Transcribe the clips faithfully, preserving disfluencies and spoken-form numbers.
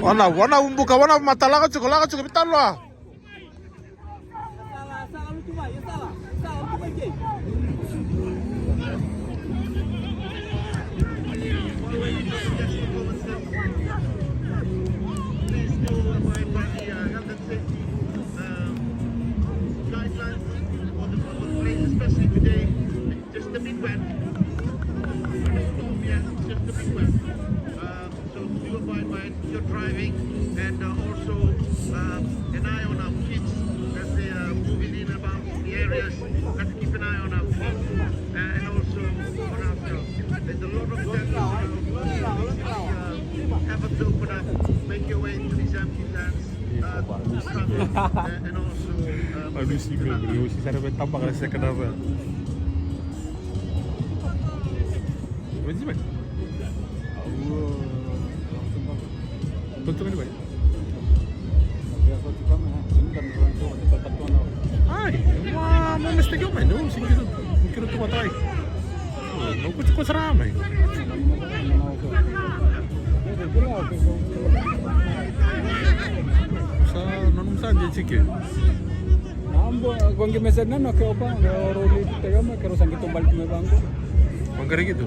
Wana, wana umbuka, wana mata, laka chuko, laka chuko, bitalwa. Please do abide by the, uh, health and safety, um, guidelines for the, for the place, especially today. Just a bit wet. No storm yet, just a bit wet. Um, so do abide by it if you're driving, and, uh, also, um, an eye on our kids as they are moving in and about in the areas. Have to keep an eye on our kids, uh, and also on ourselves. There's a lot of them, uh, have a open up, make your way into these empty vans. Aduh, si Gabriel, si Sarah bertambah kalau saya kenapa. Apa sih, man? Tonton ni, man. Ai, ma, ma mesti kau main, no? Sing kira, kira tu matai. No, kau cukup seram, eh. Sa, nonum sa je chike. Nambo, kau ngi mesen na, no, ke opa, ke oroli, te kama, ke rosang gitu balik me bangko. Bangkar gitu.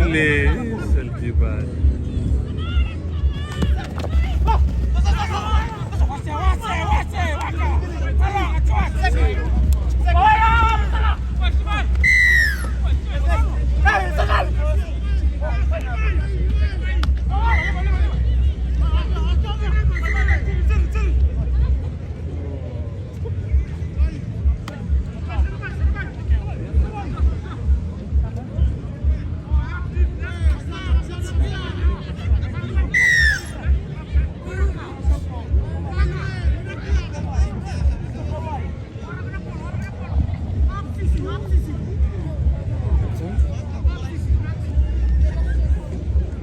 Ule, salty bad.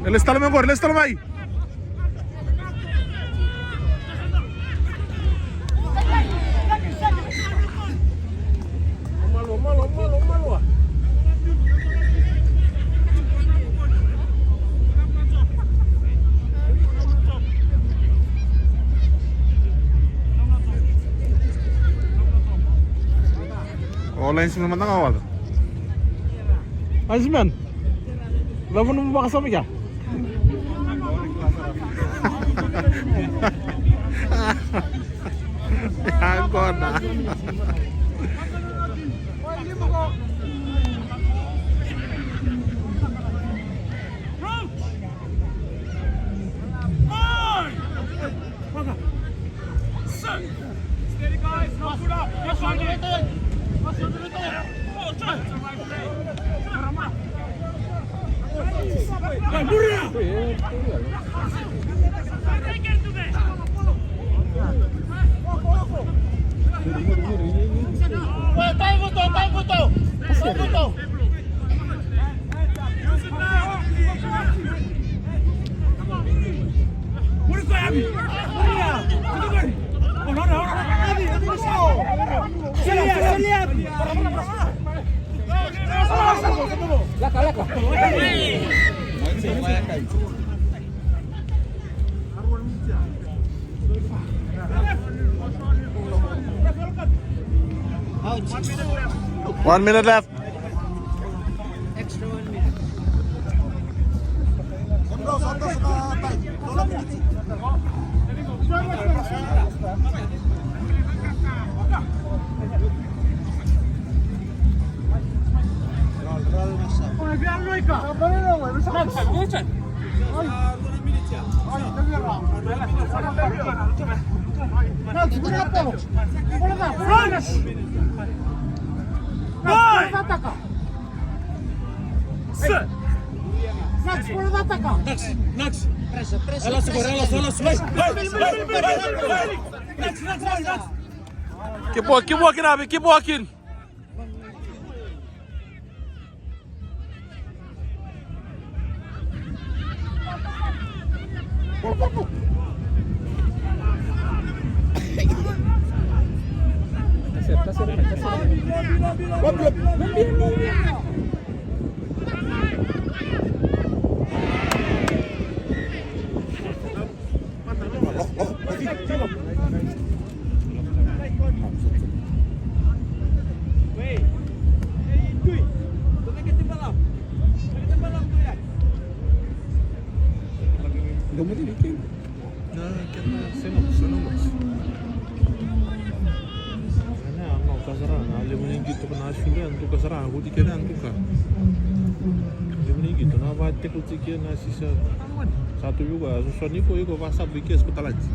Release talo mai, go, release talo mai. O linesman, mata nga wala. Linesman. Lava nung bakasama ka? Ako na. Steady, guys. No, put up. One minute left. Next, next. Relax, relax, relax. Next, next, next, next. Keep walking, keep walking, Abby, keep walking. Ana, ana, kasarana, ale mani gitu kana sure antu kasarana, kuti kena antu ka. Ale mani gitu na va teko tiki na sisa. Satu juga, so niko iko va sabu ike skutalati.